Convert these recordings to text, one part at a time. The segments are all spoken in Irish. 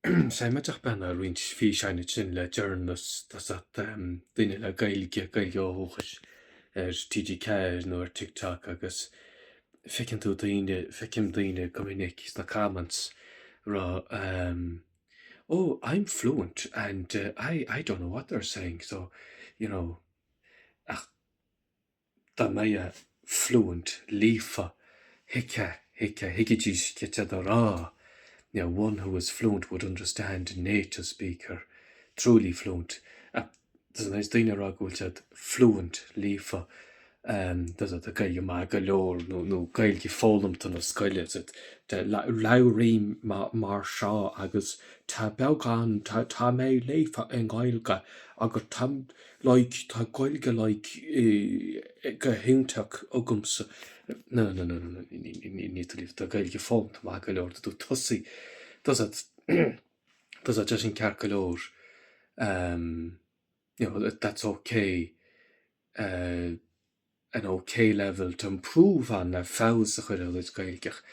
Seimideach bean a roinnt físeáin ansin le deireanas tá 's a't daoine le Gaeilge, Gaeilge ó dhúchais ar TG4 nó ar TikTok agus feiceann tú daoine, feicim daoine go minic sna comments rá oh I'm fluent and I I don't know what they're saying so you know ach dá mbeadh fluent, líofa, thuigfeá, thuigfeá, thuigfidís cad tá siad a rá, you know, one who is fluent would understand a native speaker, truly fluent. Ach tá nós daoine a rá go bhfuil siad fluent, líofa, tá siad ag Gaeilge maith go leor nó nó Gaeilge foghlamta na scoile, labhraím mar seo agus tá beagán, tá tá mé líofa i nGaeilge agus tá Like, tá Gaeilge like go hiontach agamsa. No, no, no, no, níl tú líofa, tá Gaeilge foghlamta maith go leor, tá tú tosaí, tá siad, tá siad sé sin ceart go leor, you know, that's okay. An okay level to improve on le feabhas a chur ar do chuid Gaeilge ach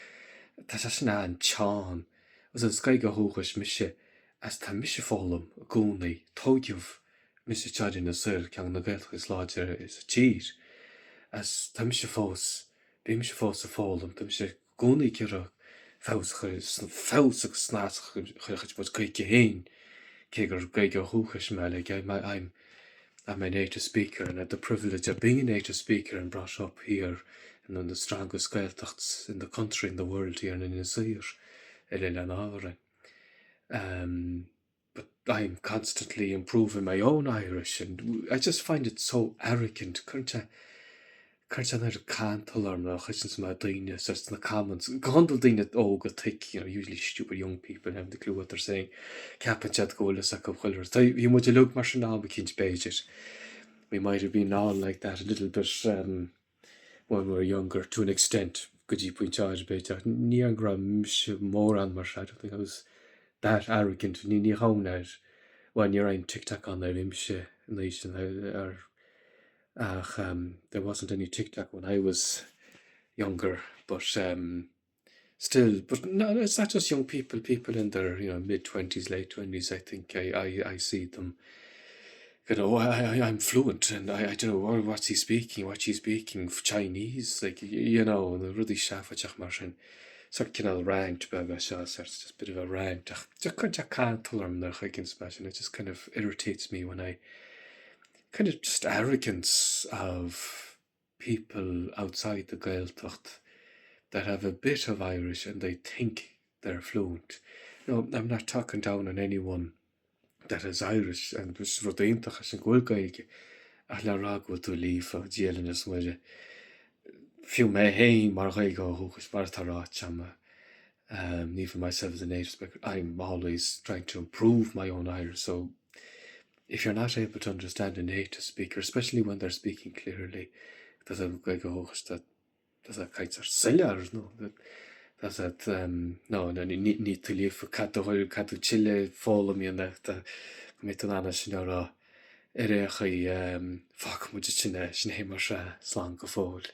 tá sé sin an-teann. Is as Gaeilge ó dhúchais mise as tá mise ag foghlaim i gcónaí, tóigeadh mise anseo ar Inis Oírr, ceann de na Gaeltachtaí is láidre sa tír, as tá mise fós, bímse fós ag foghlaim, tá mise i gcónaí ag iarraidh feabhas a chur, feabhas agus snas a chur ar chuid mo Ghaeilge féin, cé gur Gaeilge ó dhúchais mé, like I'm, I'm, I'm a native speaker and I had the privilege of being a native speaker and brought up here in the strongest Gaeltachts in the country, in the world here in Inis Oírr, ar Oileán Árainn. Um, but I'm constantly improving my own Irish and I just find it so arrogant. Cuireann sé cuireann sé an oiread cantal orm nuair a chloiseann mé daoine sort sna comments, go hiondúil daoine óga tuig, you know, usually stupid young people haven't the clue what they're saying, ceapann siad go bhfuil fhios acu chuile rud. Bhí muid uilig mar sin am eicínt b'fhéidir. We might have been all like that a little bit um, when we were younger to an extent go dtí pointe áirid b'fhéidir ach ní an go raibh mise mórán mar sin I don't think I was that arrogant ní ní ghabhann air bhuel ní raibh aon TikTok ann nuair a bhí mise in aois sin ar ach um, there wasn't any TikTok when I was younger but um, still, but no, it's not just young people, people in their, you know, mid-twenties, late twenties, I think I, I, I see them you know, I, I, I'm fluent and I, I don't know, what's he speaking, what's she speaking, Chinese, like, you know, na rudaí seafóideach mar sin. Sort cineál rant beag é seo, sort just bit of a rant, ach just cuireann sé cantal orm nuair a chuigeanns mé sin, it just kind of irritates me when I kind of just arrogance of people outside the Gaeltacht that have a bit of Irish and they think they're fluent. No, I'm not talking down on anyone that is Irish and is rud iontach é sin go bhfuil Gaeilge ach le rá go bhfuil tú líofa, Dia linn is Muire. Fiú mé féin mar Ghaeilgeoir ó dhúchas, mar atá ráite agam, um, even myself as a native speaker, I'm always trying to improve my own Irish, so if you're not able to understand a native speaker, especially when they're speaking clearly, tá sé Gaeilge ó dhúchas, tá tá caint ar soiléir, nó tá siad nó ní tú líofa cad do chuir cad tú tuilleadh foghlaim dhéanamh go mbeidh tú in ann é sin a rá ar aon chaoi fágfaidh muid sin é sin é mar sea slán go fóill.